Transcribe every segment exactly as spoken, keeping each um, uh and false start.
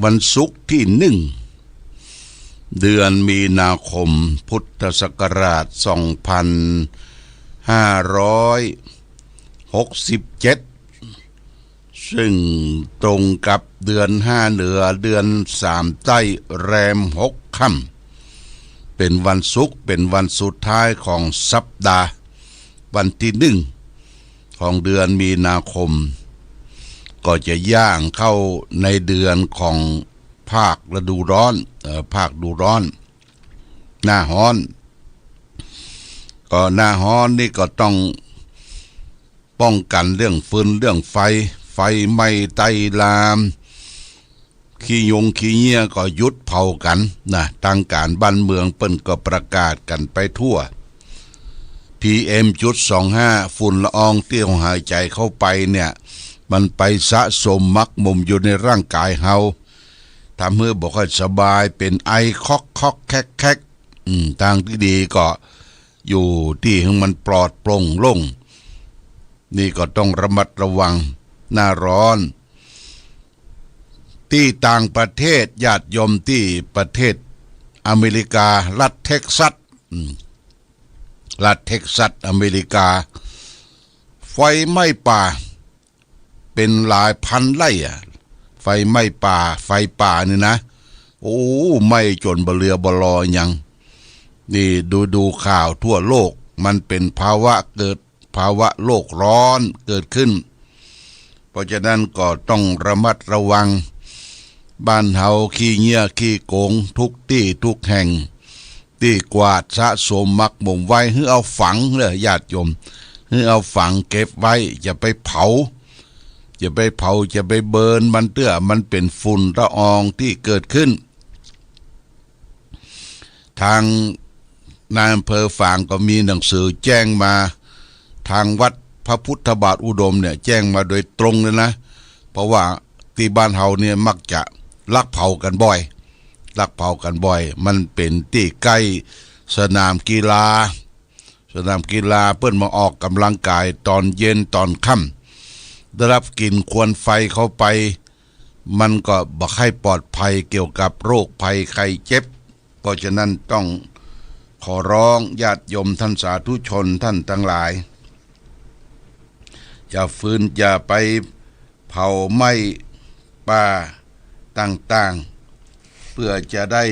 วันศุกร์ตี้หนึ่ง เดือนมีนาคม พุทธศักราชสองพันห้าร้อยหกสิบเจ็ด ซึ่งตรงกับเดือนห้าเหนือ เดือนสามใต้ แรมหกค่ำ เป๋นวันศุกร์ เป๋นวันสุดท้ายของสัปดาห์ วันตี้หนึ่งของเดือนมีนาคม ก็จะย่างเข้าในเดือนของภาคฤดูร้อน เอ่อ ภาคฤดูร้อน หน้าฮ้อน ก็หน้าฮ้อนนี่ก็ต้องป้องกั๋นเรื่องฟืนเรื่องไฟ ไฟไหม้ไต้ลาม ขี้ยุงขี้เยียก็หยุดเผากั๋นนะ ตางก๋านบ้านเมืองเปิ้นก็ประกาศกั๋นไปทั่ว PM จุดสองห้า ฝุ่นละอองตี้เฮาหายใจ๋เข้าไปเนี่ย มันไปสะสมหมักหมมอยู่ในร่างก๋ายเฮา ทำหื้อบ่ค่อยสบาย เป๋นไอคอกคอกแคกแคก อืม ตางตี้ดีก็อยู่ตี้หื้อมันปลอดโปร่งโล่ง นี่ก็ต้องระมัดระวังหน้าฮ้อน ตี้ต่างประเทศ ญาติโยม ตี้ประเทศอเมริกา รัฐเท็กซัส อืม รัฐเท็กซัส อเมริกา ไฟไหม้ป่า เป๋นหลายพันไร่อะ ไฟไหม้ป่า ไฟป่านี่นะ โอ้ ไหม้จ๋นบ่เหลือบ่ลอหยัง นี่ดู ดูข่าวทั่วโลก มันเป๋นภาวะเกิด ภาวะโลกฮ้อนเกิดขึ้น เพราะฉะนั้นก็ต้องระมัดระวัง บ้านเฮาขี้เยียะขี้โก๋งทุกตี้ทุกแห่ง ตี้กวาดสะสมหมักหมมไว้ หื้อเอาฝังเน่อ ญาติโยม หื้อเอาฝังเก็บไว้ อย่าไปเผา อย่าไปเผา อย่าไปเบิร์นมันเตื้อ มันเป๋นฝุ่นละอองตี้เกิดขึ้น ตางนายอำเภอฝางก็มีหนังสือแจ้งมา ตางวัดพระพุทธบาทอุดมเนี่ย แจ้งมาโดยตรงเลยนะ เพราะว่าตี้บ้านเฮาเนี่ยมักจะลักเผากั๋นบ่อย ลักเผากั๋นบ่อย มันเป๋นตี้ใก้สนามกีฬา สนามกีฬา เปิ้นมาออกก๋ำลังกายต๋อนเย็นต๋อนค่ำ ได้ฮับกลิ่นควันไฟเข้าไป มันก็บ่ใค่ปลอดภัยเกี่ยวกับโรคภัยไข้เจ็บ เพราะฉะนั้นต้องขอฮ้องญาติโยมต้านสาธุชนต้านตังหลาย อย่าฟืน อย่าไปเผาไหม้ป่าต่างๆ เปื้อจะได้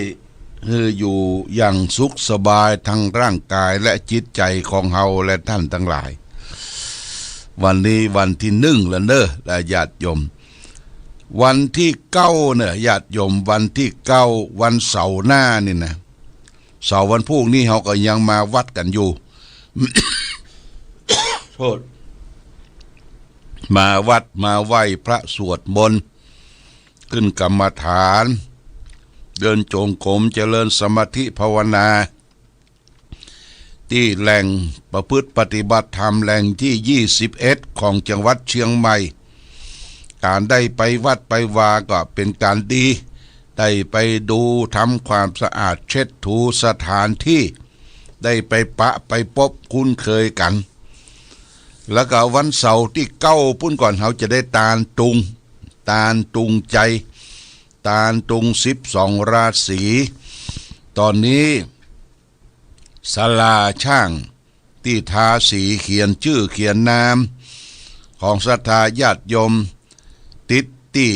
หื้ออยู่อย่างสุขสบายตางร่างก๋ายและจิตใจ๋ของเฮาและต้านตังหลาย วันนี้วันตี้หนึ่งแล้วเน่อ และญาติโยม วันตี้เก้าเน่อ ญาติโยม วันตี้เก้า วันเสาร์หน้านี่นะ เสาร์วันพูกนี้เฮาก็ยังมาวัดกั๋นอยู่ โทษ มาวัดมาไหว้พระสวดมนต์ ขึ้นกรรมฐาน เดินจงกรมเจริญสมาธิภาวนา ตี้แหล่งประพฤติปฏิบัติธรรมแหล่งตี้ยี่สิบเอ็ดของจังหวัดเชียงใหม่ ก๋านได้ไปวัดไปวาก็เป๋นก๋านดี ได้ไปดูทำความสะอาดเช็ดถูสถานตี้ ได้ไปปะไปปบคุ้นเคยกั๋น แล้วก็วันเสาร์ตี้เก้าปู้นก่อน เฮาจะได้ตานตุง ตานตุงใจ๋ ตานตุงสิบสองราศี ต๋อนนี้ ศาลาช่าง ตี้ทาสีเขียนจื้อเขียนนาม ของศรัทธาญาติโยม ติดตี้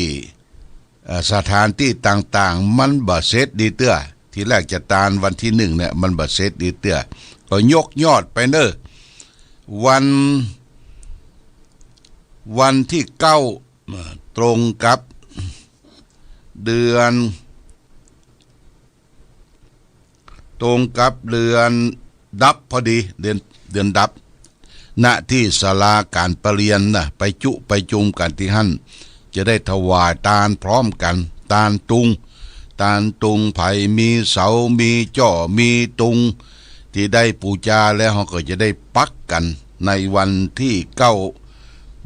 เอ่อ สถานตี้ต่างๆ มันบ่เสร็จดีเตื้อ ทีแรกจะตานวันตี้หนึ่งเนี่ย มันบ่เสร็จดีเตื้อ ก็ยกยอดไปเน่อ วัน วันตี้เก้า เอ่อ ตรงกับเดือน ตรงกับเดือนดับพอดี เดือน เดือนดับ ณ ตี้ศาลาก๋านประเรียนนะ ไปจุไปจุมกั๋นตี้หั้น จะได้ถวายตานพร้อมกั๋น ตานตุง ตานตุง ใผมีเสา มีจ้อ มีตุง ตี้ได้ปู๋จาแล้ว เฮาก็จะได้ปักกั๋นในวันตี้เก้า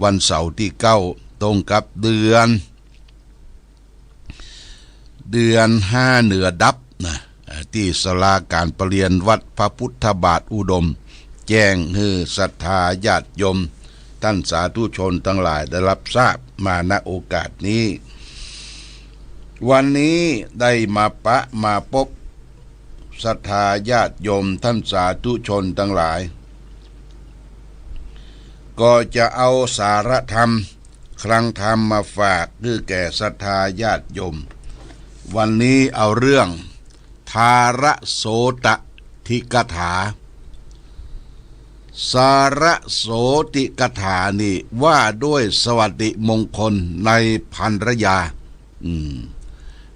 วันเสาร์ตี้เก้า ตรงกับเดือน เดือนห้าเหนือดับนะ เอ่อ ตี้ศาลาก๋านประเรียนวัดพระพุทธบาทอุดม แจ้งหื้อศรัทธาญาติโยม ต้านสาธุชนตังหลายได้ฮับทราบมา ณ โอกาสนี้ วันนี้ได้มาปะมาปบศรัทธาญาติโยมท่านสาธุชนตังหลาย ก็จะเอาสาระธรรม คลังธรรมมาฝากหื้อแก่ศรัทธาญาติโยม วันนี้เอาเรื่อง ทาระโสตถิกถา สาระโสตถิกถานี่ว่าด้วยสวัสดิมงคลในภรรยา อืม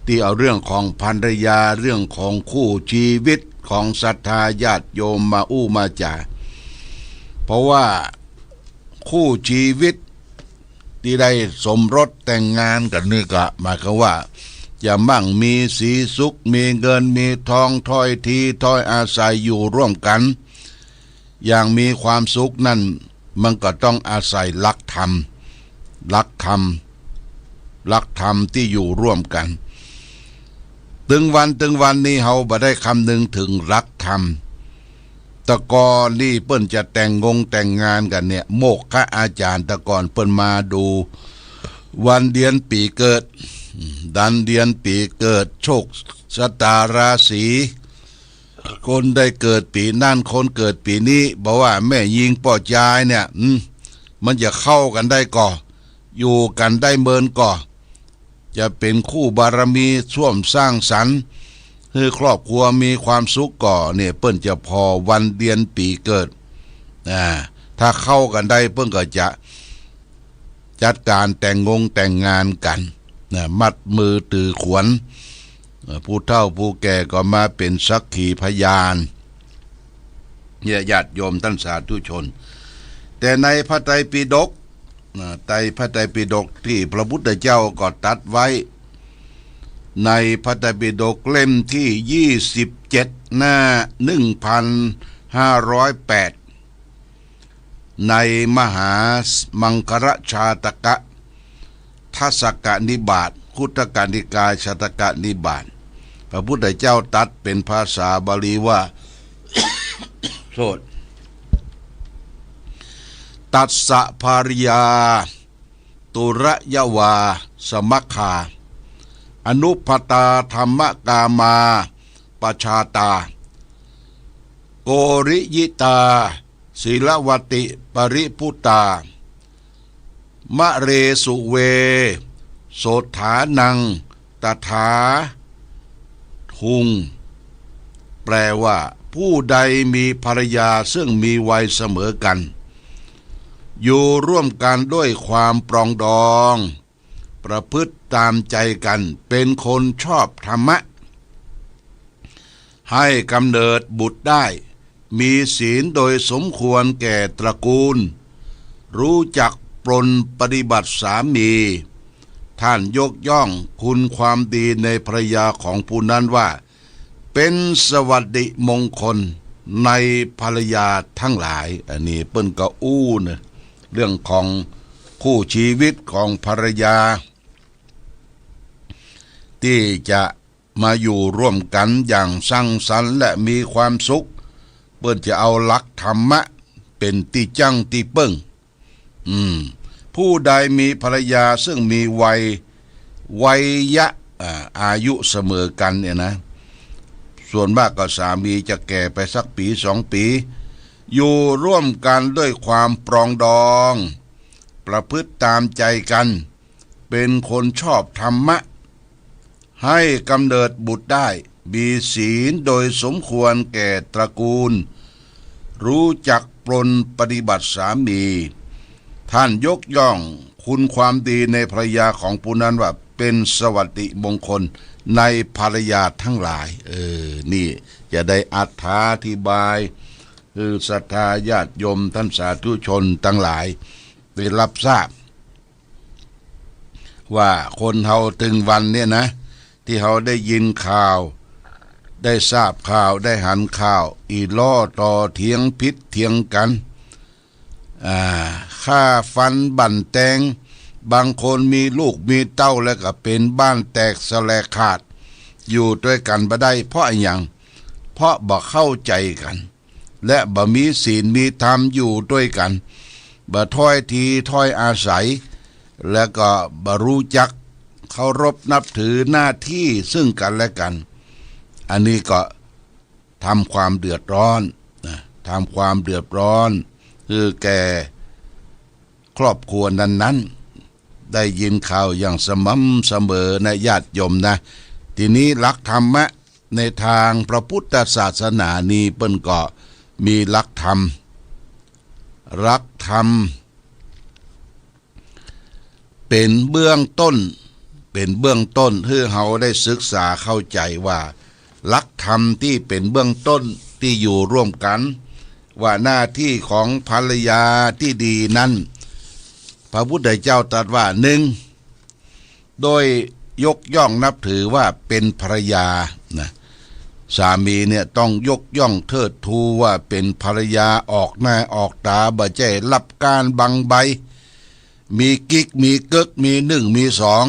ตี้เอาเรื่องของภรรยา เรื่องของคู่ชีวิตของศรัทธาญาติโยมมาอู้มาจ๋า เพราะว่าคู่ชีวิตตี้ได้สมรสแต่งงานกั๋นนี่ก็หมายความว่า จะมั่งมีสีสุข มีเงินมีทอง ถ้อยทีถ้อยอาศัยอยู่ร่วมกั๋น อย่างมีความสุขนั้น มันก็ต้องอาศัยหลักธรรม หลักธรรม หลักธรรมตี้อยู่ร่วมกั๋น ตึงวัน ตึงวันนี้เฮาบ่ได้คำนึงเถิงหลักธรรม แต่ก่อนนี่เปิ้นจะแต่งงงแต่งงานกั๋นเนี่ย โมกขอาจ๋ารย์แต่ก่อนเปิ้นมาดู วันเดือนปี๋เกิด วันเดือนปี๋เกิด โชคชะตาราศี คนได้เกิดปี๋นั้น คนเกิดปี๋นี้ บ่ว่าแม่ญิงป้อจายเนี่ย อืม มันจะเข้ากั๋นได้ก่อ อยู่กั๋นได้เมินก่อ จะเป๋นคู่บารมีซ่วมสร้างสรรค์ หื้อครอบครัวมีความสุขก่อ เนี่ย เปิ้นจะผ่อวันเดือนปี๋เกิด อ่า ถ้าเข้ากั๋นได้เปิ้นก็จะ จัดก๋านแต่งงงแต่งงานกั๋นนะ มัดมือถือขวัญ เอ่อ ผู้เฒ่าผู้แก่ก็มาเป๋นสักขีพยาน เนี่ย ญาติโยมต้านสาธุชน แต่ในพระไตรปิฎกนะ ในพระไตรปิฎกตี้พระพุทธเจ้าก็ตรัสไว้ ในพระไตรปิฎกเล่มตี้ยี่สิบเจ็ด หน้าหนึ่งพันห้าร้อยแปด ในมหามังคลชาตกะ ทัสสกนิบาต คุตตกนิกายชาตกนิบาต พระพุทธเจ้าตรัสเป๋นภาษาบาลีว่า โทษ ตัสสะภาริยา ตุระยวา สมัคคา อนุปปาตา ธัมมกามา ปชาตา โกริยิตา ศีลวติ ปริภุตา มะเรสุเว โสฏฐานัง ตถาทุง แปลว่า ผู้ใดมีภรรยาซึ่งมีวัยเสมอกั๋น อยู่ร่วมกั๋นด้วยความปรองดอง ประพฤติต๋ามใจ๋กั๋น เป๋นคนชอบธรรมะ ให้กำเนิดบุตรได้ มีศีลโดยสมควรแก่ตระกูล รู้จักปรนปฏิบัติสามี ท่านยกย่องคุณความดีในภรรยาของผู้นั้นว่า เป๋นสวัสดิมงคลในภรรยาทั้งหลาย อันนี้เปิ้นก็อู้นะ เรื่องของคู่ชีวิตของภรรยา ตี้จะมาอยู่ร่วมกั๋นอย่างสังสรรค์และมีความสุข เปิ้นจะเอาหลักธรรมะเป๋นตี้จั้งตี้เปิ้ง อืม ผู้ใดมีภรรยาซึ่งมีวัย วัยยะ อ่า อายุเสมอกั๋นเนี่ยนะ ส่วนมากก็สามีจะแก่ไปสักปี๋สองปี๋ อยู่ร่วมกั๋นด้วยความปรองดอง ประพฤติต๋ามใจ๋กั๋น เป๋นคนชอบธรรมะ ให้กำเนิดบุตรได้ มีศีลโดยสมควรแก่ตระกูล รู้จักปรนปฏิบัติสามี ท่านยกย่องคุณความดีในภรรยาของผู้นั้นว่าเป๋นสวัสดิมงคลในภรรยาทั้งหลาย เออ นี่จะได้อธิบาย คือศรัทธาญาติโยมต้านสาธุชนตังหลายได้รับทราบ ว่าคนเฮาตึงวันเนี่ยนะ ตี้เฮาได้ยินข่าว ได้ทราบข่าว ได้หันข่าว อี่ล่อต่อเถียงผิดเถียงกั๋น อ่า ฆ่าฟันบั่นแตง บางคนมีลูกมีเต้าแล้วก็เป๋นบ้านแตกสะแหลกขาด อยู่ตวยกั๋นบ่ได้ เพราะอะหยัง เพราะบ่เข้าใจ๋กั๋น และบ่มีศีลมีธรรมอยู่ตวยกั๋น บ่ถ้อยทีถ้อยอาศัย และก็บ่ฮู้จัก เคารพนับถือหน้าตี้ซึ่งกั๋นและกั๋น อันนี้ก็ทำความเดือดร้อนนะ ทำความเดือดร้อนหื้อแก่ครอบครัวนั้นๆ ได้ยินข่าวอย่างสม่ำเสมอนะญาติโยมนะ ทีนี้หลักธรรมะในตางพระพุทธศาสนานี้เปิ้นก็มีหลักธรรม หลักธรรมเป๋นเบื้องต้น เป๋นเบื้องต้นหื้อเฮาได้ศึกษาเข้าใจ๋ว่า หลักธรรมตี้เป๋นเบื้องต้นตี้อยู่ร่วมกั๋น ว่าหน้าตี้ของภรรยาตี้ดีนั้น พระพุทธเจ้าตรัสว่า นึ่ง โดยยกย่องนับถือว่าเป๋นภรรยานะ สามีเนี่ยต้องยกย่องเทิดทูว่าเป๋นภรรยาออกหน้าออกต๋า บ่ใจ้ลับก้านบังใบ มีกิ๊ก มีเก๊ก มีนึ่ง มีสอง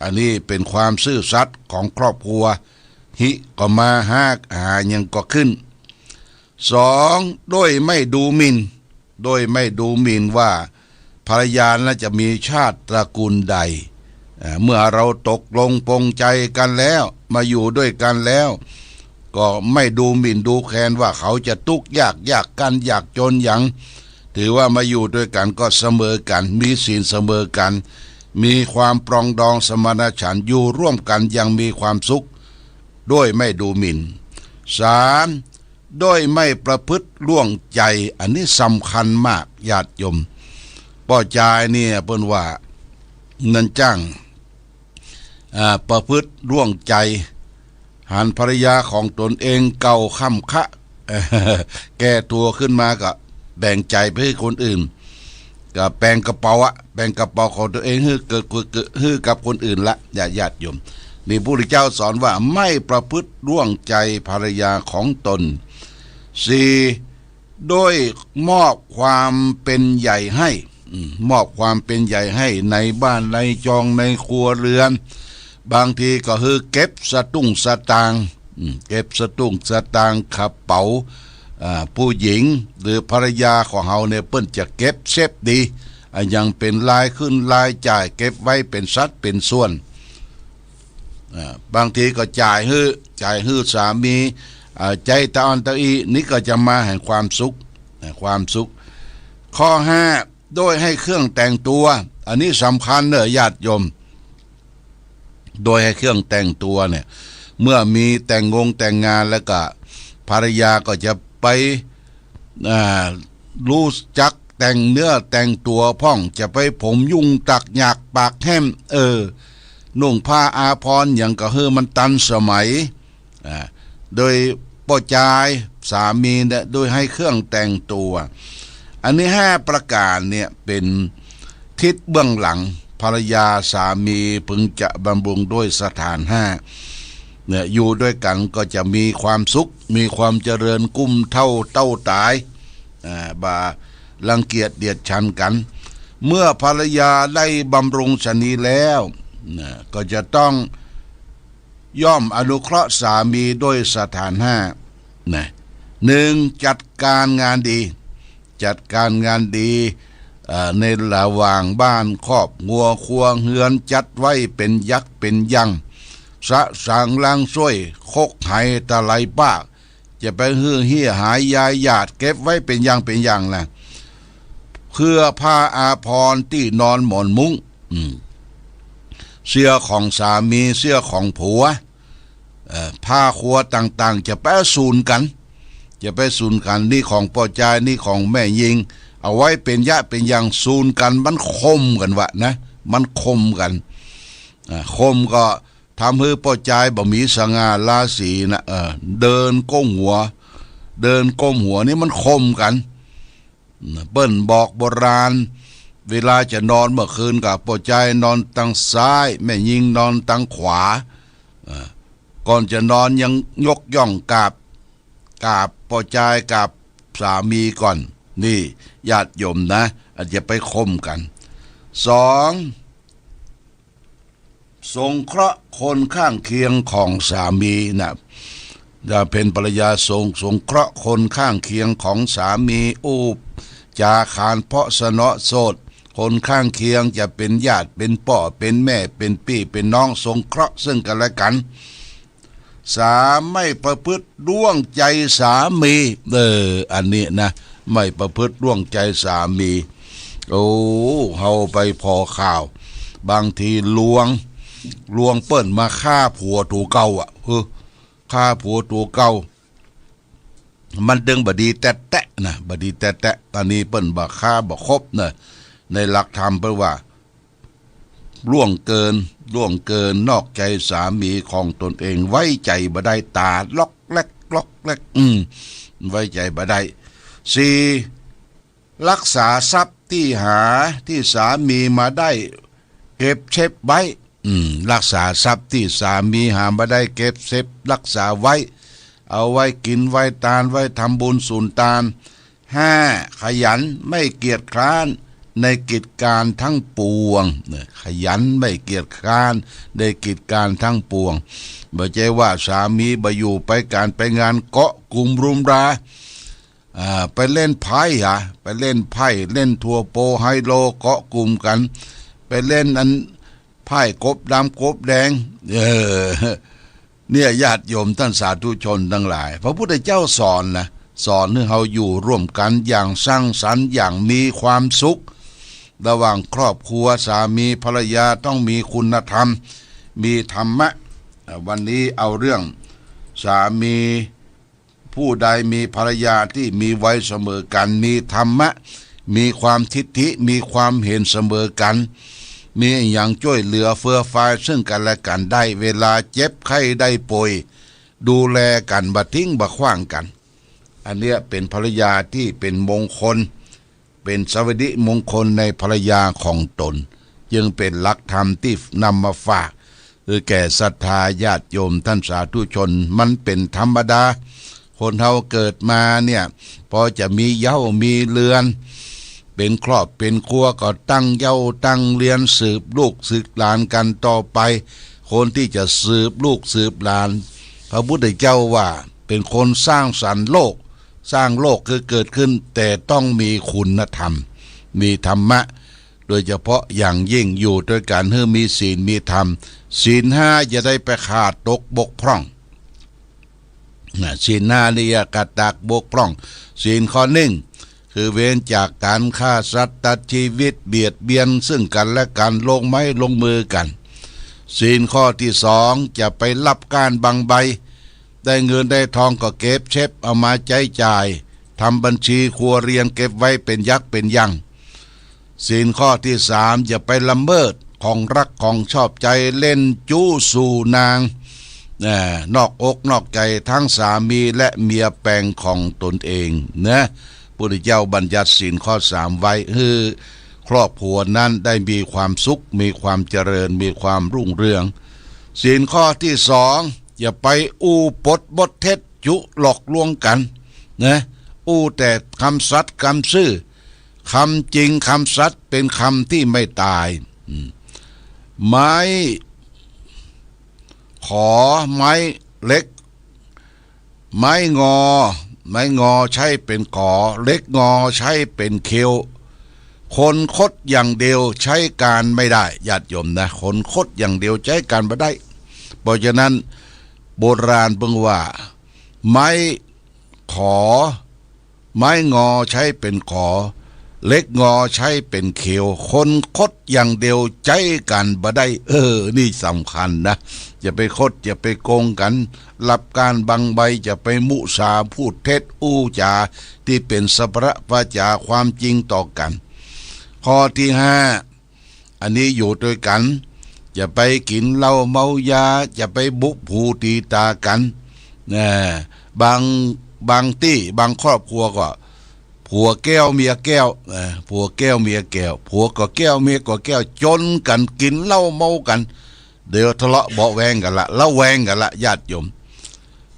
อันนี้เป๋นความซื่อสัตย์ของครอบครัว หิก็มา หา หายังก็ขึ้น สอง โดยไม่ดูหมิ่น โดยไม่ดูหมิ่นว่าภรรยานั้นจะมีชาติตระกูลใด อ่า เมื่อเราตกลงปลงใจ๋กั๋นแล้ว มาอยู่ด้วยกั๋นแล้ว ก็ไม่ดูหมิ่นดูแคลนว่าเขาจะตุ๊กข์ยาก ยากจน ยากจนหยัง ถือว่ามาอยู่ด้วยกั๋นก็เสมอกั๋น มีศีลเสมอกั๋น มีความปรองดองสมณฉันท์ อยู่ร่วมกั๋นอย่างมีความสุข โดยไม่ดูหมิ่น สาม โดยไม่ประพฤติล่วงใจ๋ อันนี้สำคัญมากญาติโยม ป้อจายเนี่ยเปิ้นว่า นั้นจั้ง อ่า ประพฤติล่วงใจ๋ หันภรรยาของตนเองเก่าค่ำคะ แก่ตั๋วขึ้นมาก็แบ่งใจ๋ไปหื้อคนอื่น ก็แบ่งกระเป๋าอะ แบ่งกระเป๋าของตนเองหื้อเกิด หื้อกับคนอื่นละ ญาติ ญาติโยม นี่พระพุทธเจ้าสอนว่าไม่ประพฤติล่วงใจ๋ภรรยาของตน สี่ โดยมอบความเป๋นใหญ่ให้ อืม มอบความเป๋นใหญ่ให้ในบ้านในจองในครัวเรือน บางทีก็หื้อเก็บสตุ้งสตางค์ อืม เก็บสตุ้งสตางค์ กระเป๋า อ่า ผู้หญิงหรือภรรยาของเฮาเนี่ย เปิ้นจะเก็บเซฟดี อ่า ยังเป๋นรายขึ้นรายจ่าย เก็บไว้เป๋นสัดเป๋นส่วน อ่า บางทีก็จ่ายหื้อ จ่ายหื้อสามี อ่า ใจ๊ตะอั้นตะอี้ นี่ก็จะมาแห่งความสุข อ่า ความสุข ข้อห้า โดยให้เครื่องแต่งตั๋ว อันนี้สำคัญเน่อญาติโยม โดยให้เครื่องแต่งตั๋วเนี่ย เมื่อมีแต่งงงแต่งงานแล้วก็ ภรรยาก็จะไป อ่า ฮู้จักแต่งเนื้อแต่งตั๋วพ่อง จะไปผมยุงตัดหยากปากแห้ม เออ นุ่งผ้าอาภรณ์หยังก็หื้อมันตันสมัย อ่า โดยป้อจายสามีเนี่ย โดยให้เครื่องแต่งตั๋ว อันนี้ห้าประก๋านเนี่ยเป๋นทิศเบื้องหลัง ภรรยาสามีพึงจะบำรุงด้วยสถานห้า เนี่ย อยู่ด้วยกั๋นก็จะมีความสุข มีความเจริญ กุ้มเถ้าเต้าต๋าย อ่า บ่ารังเกียจเดียดฉันกั๋น เมื่อภรรยาได้บำรุงฉันนี้แล้ว นะ ก็จะต้องย่อมอนุเคราะห์สามีด้วยสถานห้า นะ นึ่ง จัดก๋านงานดี จัดก๋านงานดี เอ่อ ในระหว่างบ้านครอบครัว ครัวเฮือน จัดไว้เป๋นหยักเป๋นยัง สะสางล้างส้วย คกไหตะไลป๊า จะไปหื้อเฮี้ยหายยายหยาด เก็บไว้เป๋นอย่างเป๋นอย่างนะ เปื้อผ้าอาภรณ์ ตี้นอนหมอนมุ้ง อืม เสื้อของสามี เสื้อของผัว เอ่อ ผ้าครัวต่างๆ จะไปสูนกั๋น จะไปสูนกั๋น นี่ของป้อจาย นี่ของแม่ญิง เอาไว้เป๋นยะเป๋นอย่าง สูนกั๋น มันคมกั๋นวะนะ มันคมกั๋น อ่า คมก็ ทำหื้อป้อจายบ่มีสง่าราศีนะ เออ เดินก้มหัว เดินก้มหัวนี่มันคมกั๋น เปิ้นบอกโบราณ เวลาจะนอนเมื่อคืนก็ป้อจายนอนตางซ้าย แม่ญิงนอนตางขวา เออ ก่อนจะนอนยังยกย่องกราบ กราบป้อจาย กราบสามีก่อน นี่ญาติโยมนะ อาจจะไปคมกั๋น สอง สงเคราะห์คนข้างเคียงของสามีนะ ถ้าเป๋นภรรยาสง สงเคราะห์คนข้างเคียงของสามี อู้จ๋าขานเพราะสนอโสต คนข้างเคียง จะเป๋นญาติ เป๋นป้อ เป๋นแม่ เป๋นปี้ เป๋นน้อง สงเคราะห์ซึ่งกั๋นและกั๋น สาม ไม่ประพฤติล่วงใจ๋สามี เออ อันนี้นะ ไม่ประพฤติล่วงใจ๋สามี โอ้ เฮาไปผ่อข่าว บางทีลวง ลวงเปิ้นมาฆ่าผัวตั๋วเก่าอะ เออ ฆ่าผัวตั๋วเก่า มันตึงบ่ดีแต๊ๆ นะ บ่ดีแต๊ๆ อันนี้เปิ้นบ่ฆ่าบ่คบนะ ในหลักธรรมเปิ้นว่า ล่วงเกิน ล่วงเกินนอกใจ๋สามีของตนเอง ไว้ใจ๋บ่ได้ ต๋าล็อกแล็ก ล็อกแล็ก อืม ไว้ใจ๋บ่ได้ สี่ รักษาทรัพย์ตี้หา ตี้สามีมาได้ เก็บเซฟไว้ อืม รักษาทรัพย์ตี้สามีหามาได้ เก็บเซฟ รักษาไว้ เอาไว้กิ๋น ไว้ตาน ไว้ทำบุญสุนตาน ห้า ขยัน ไม่เกียจคร้าน ในกิจก๋านทั้งปวง เนี่ย ขยัน ไม่เกียจคร้าน ในกิจก๋านทั้งปวง บ่ใจ้ว่าสามีบ่อยู่ ไปก๋านไปงาน เกาะกุมรุมรา อ่า ไปเล่นไพ่หา ไปเล่นไพ่ เล่นทัวโปไฮโล เกาะกุมกั๋น ไปเล่นอันไพ่กบดำกบแดง เออ เนี่ย ญาติโยมต้านสาธุชนตังหลาย พระพุทธเจ้าสอนนะ สอนหื้อเฮาอยู่ร่วมกั๋นอย่างสร้างสรรค์ อย่างมีความสุข ระหว่างครอบครัว สามีภรรยาต้องมีคุณธรรม มีธรรมะ อ่า วันนี้เอาเรื่องสามี ผู้ใดมีภรรยาตี้มีไว้เสมอกั๋น มีธรรมะ มีความทิฏฐิ มีความเห็นเสมอกั๋น มีอะหยังจ้วยเหลือเฟือฟายซึ่งกั๋นและกั๋นได้ เวลาเจ็บไข้ได้ป่วย ดูแลกั๋น บ่ทิ้งบ่ขว้างกั๋น อันเนี้ยเป๋นภรรยาตี้เป๋นมงคล เป๋นสวัสดิมงคลในภรรยาของตน จึงเป๋นหลักธรรมตี้นำมาฝาก คือแก่ศรัทธาญาติโยมต้านสาธุชน มันเป๋นธรรมดา คนเฮาเกิดมาเนี่ย ปอจะมีเย้ามีเรือน เป๋นครอบเป๋นครัวก็ตั้งเย้าตั้งเรือน สืบลูกสืบหลานกั๋นต่อไป คนตี้จะสืบลูกสืบหลาน พระพุทธเจ้าว่าเป๋นคนสร้างสรรค์โลก สร้างโลกคือเกิดขึ้น แต่ต้องมีคุณธรรม มีธรรมะ โดยเฉพาะอย่างยิ่งอยู่ตวยกั๋นหื้อมีศีลมีธรรม ศีลห้าอย่าได้ไปขาดตกบกพร่องนะ ศีลห้านี่อย่าขาดตกบกพร่อง ศีลข้อหนึ่ง คือเว้นจากก๋านฆ่าสัตว์ตัดชีวิต เบียดเบียนซึ่งกั๋นและกั๋น ลงไม้ลงมือกั๋น ศีลข้อตี้สอง จะไปลับก้านบังใบ ได้เงินได้ทองก็เก็บเซฟเอามาใจ๊จ่าย ทำบัญชีครัวเรือนเก็บไว้เป๋นหยักเป๋นหยั่ง ศีลข้อตี้สาม อย่าไปละเมิดของรักของชอบใจ๋ เล่นจู๊สู่นาง เอ่อ นอกอกนอกใจ๋ทั้งสามีและเมียแปลงของตนเองนะ พุทธเจ้าบัญญัติศีลข้อสามไว้ หื้อครอบครัวนั้นได้มีความสุข มีความเจริญ มีความรุ่งเรือง ศีลข้อตี้สอง อย่าไปอู้ปดบทเท็จ จุหลอกลวงกั๋นนะ อู้แต่กำสัตย์กำซื่อ กำจริงกำสัตย์เป๋นกำตี้ไม่ต๋าย อืม ไม้ขอ ไม้เหล็ก ไม้งอ ไม้งอใช้เป๋นขอ เหล็กงอใช้เป๋นเคียว คนคดอย่างเดียวใจ๊ก๋านไม่ได้ ญาติโยมนะ คนคดอย่างเดียวใจ๊ก๋านบ่ได้ เพราะฉะนั้นโบราณเปิ้นว่า ไม้ขอ ไม้งอใช้เป๋นขอ เหล็กงอใช้เป๋นเคียว คนคดอย่างเดียวใจ๊ก๋านบ่ได้ เออ นี่สำคัญนะ อย่าไปคด อย่าไปโกงกั๋น ลับก้านบังใบ อย่าไปมุสาพูดเท็จ อู้จ๋าตี้เป๋นสปะระวาจา ความจริงต่อกั๋น ข้อตี้ห้า อันนี้อยู่ตวยกั๋น อย่าไปกิ๋นเหล้าเมายา อย่าไปบุกผู๋ตี๋ต๋ากั๋น นะ บาง บางตี้ บางครอบครัวก็ ผัวแก้วเมียแก้ว นะ ผัวแก้วเมียแก้ว ผัวก็แก้วเมียก็แก้ว จ๋นกั๋นกิ๋นเหล้าเมากั๋น เดี๋ยวทะเลาะเบาะแว้งกั๋นละ ละแวงกั๋นละ ญาติโยม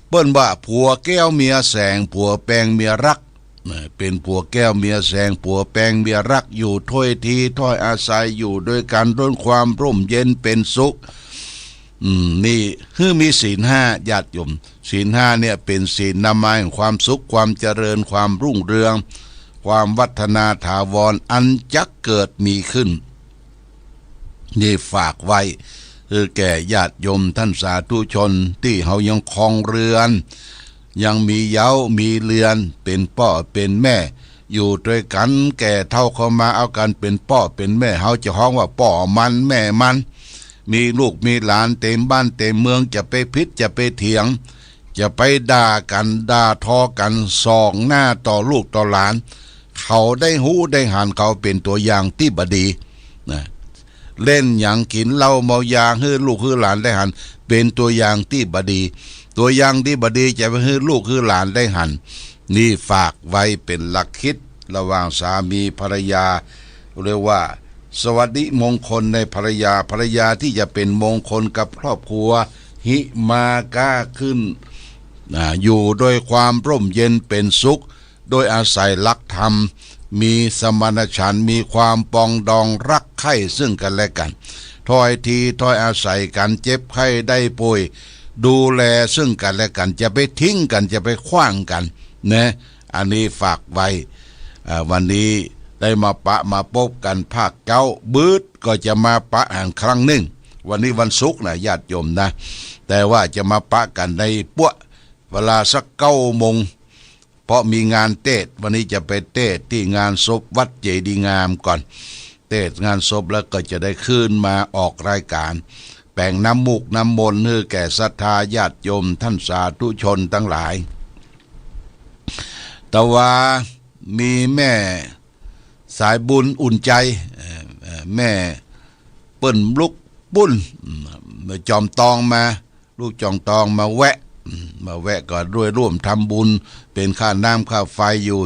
เปิ้นว่าผัวแก้วเมียแสง ผัวแปงเมียรัก นะ เป๋นผัวแก้วเมียแสง ผัวแปงเมียรัก อยู่ถ้วยทีถ้อยอาศัย อยู่ตวยกั๋นด้วยความร่มเย็นเป๋นสุข อืม นี่หื้อมีศีลห้า ญาติโยม ศีลห้าเนี่ยเป๋นศีลนำมาแห่งความสุข ความเจริญ ความรุ่งเรือง ความวัฒนาถาวรอันจักเกิดมีขึ้น นี่ฝากไว้ คือแก่ญาติโยมท่านสาธุชนตี้เฮายังครองเรือน ยังมีเย้ามีเฮือน เป๋นป้อเป๋นแม่ อยู่ตวยกั๋นแก่เฒ่าเข้ามา เอากั๋นเป๋นป้อเป๋นแม่ เฮาจะฮ้องว่าป้อมันแม่มัน มีลูกมีหลานเต๋มบ้านเต๋มเมือง จะไปผิดจะไปเถียง จะไปด่ากั๋นด่าทอกั๋นส่องหน้าต่อลูกต่อหลาน เขาได้ฮู้ได้หัน เขาเป๋นตั๋วอย่างตี้บ่ดีนะ เล่นหยังกิ๋นเหล้าเมายาหื้อลูกหื้อหลานได้หัน เป๋นตั๋วอย่างตี้บ่ดี ตั๋วอย่างตี้บ่ดีจะไปหื้อลูกหื้อหลานได้หัน นี่ฝากไว้เป๋นหลักคิดระหว่างสามีภรรยา เรียกว่าสวัสดิมงคลในภรรยา ภรรยาที่จะเป๋นมงคลกับครอบครัว หิมาก้าขึ้น อ่า อยู่โดยความร่มเย็นเป๋นสุข โดยอาศัยหลักธรรม มีสมานฉันท์ มีความปรองดองรักใคร่ซึ่งกั๋นและกั๋น ถ้อยทีถ้อยอาศัยกั๋น เจ็บไข้ได้ป่วย ดูแลซึ่งกั๋นและกั๋น จะไปทิ้งกั๋น จะไปขว้างกั๋นนะ อันนี้ฝากไว้ อ่า วันนี้ได้มาปะมาปบกั๋นภาคเก๊า บึดก็จะมาปะหันครั้งนึ่ง วันนี้วันศุกร์นะญาติโยมนะ แต่ว่าจะมาปะกั๋นในปั๊วเวลาสักเก้าโมง เพราะมีงานเตสน์ วันนี้จะไปเตสน์ตี้งานศพวัดเจดีย์งามก่อน เตสน์งานศพแล้วก็จะได้คืนมาออกรายการ แป๋งน้ำมูกน้ำมนต์หื้อแก่ศรัทธาญาติโยมท่านสาธุชนตังหลาย แต่ว่ามีแม่สายบุญอุ่นใจ เอ่อ เอ่อ แม่เปิ้นลุกปุ้น อืม จอมตองมา ลูกจอมตองมาแวะ อืม มาแวะก็ด้วยร่วมทำบุญ เป๋นค่าน้ำค่าไฟอยู่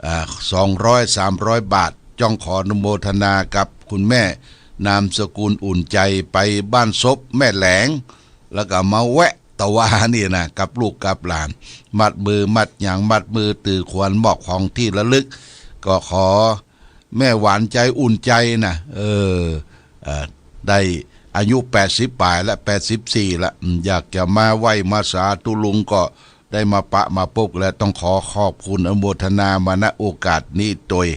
อ่า สองร้อยสามร้อยบาท จ้องขออนุโมทนากับคุณแม่นามสกุลอุ่นใจ ไปบ้านศพแม่แหลง แล้วก็มาแวะตะวานี่นะ กับลูกกับหลาน มัดมือมัดหยัง มัดมือตื่อขวัญ มอบของตี้ระลึก ก็ขอแม่หวานใจอุ่นใจนะ เออ เอ่อ ได้อายุแปดสิบป๋ายละ แปดสิบสี่ละ อืม อยากจะมาไหว้มาสาธุลุงก็ ได้มาปะมาปบแล้ว ต้องขอขอบคุณอนุโมทนามา ณ โอกาสนี้ตวย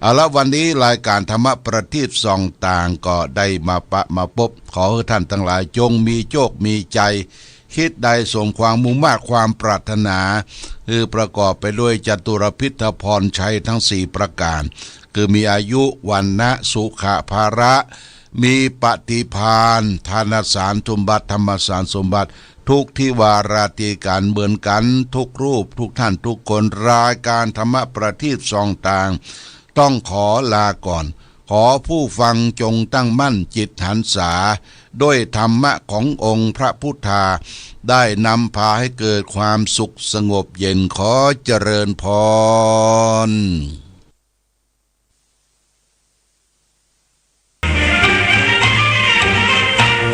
เอาละ วันนี้รายการธรรมะประทีปส่องตางก็ได้มาปะมาปบ ขอหื้อท่านตังหลายจงมีโจคมีชัย คิดใดสมความมุ่งมาดความปรารถนา คือประกอบไปด้วยจตุรพิธพรชัยทั้งสี่ประก๋าน คือมีอายุ วรรณะ สุขะ พละ มีปฏิภาณ ธนสารสมบัติ ธรรมสารสมบัติ ทุกธิวาราตรีก๋านเหมือนกั๋นทุกรูปทุกท่านทุกคน รายการธรรมะประทีปส่องตาง ต้องขอลาก่อน ขอผู้ฟังจงตั้งมั่นจิตหันษา ด้วยธรรมะขององค์พระพุทธา ได้นำพาให้เกิดความสุขสงบเย็น ขอเจริญพร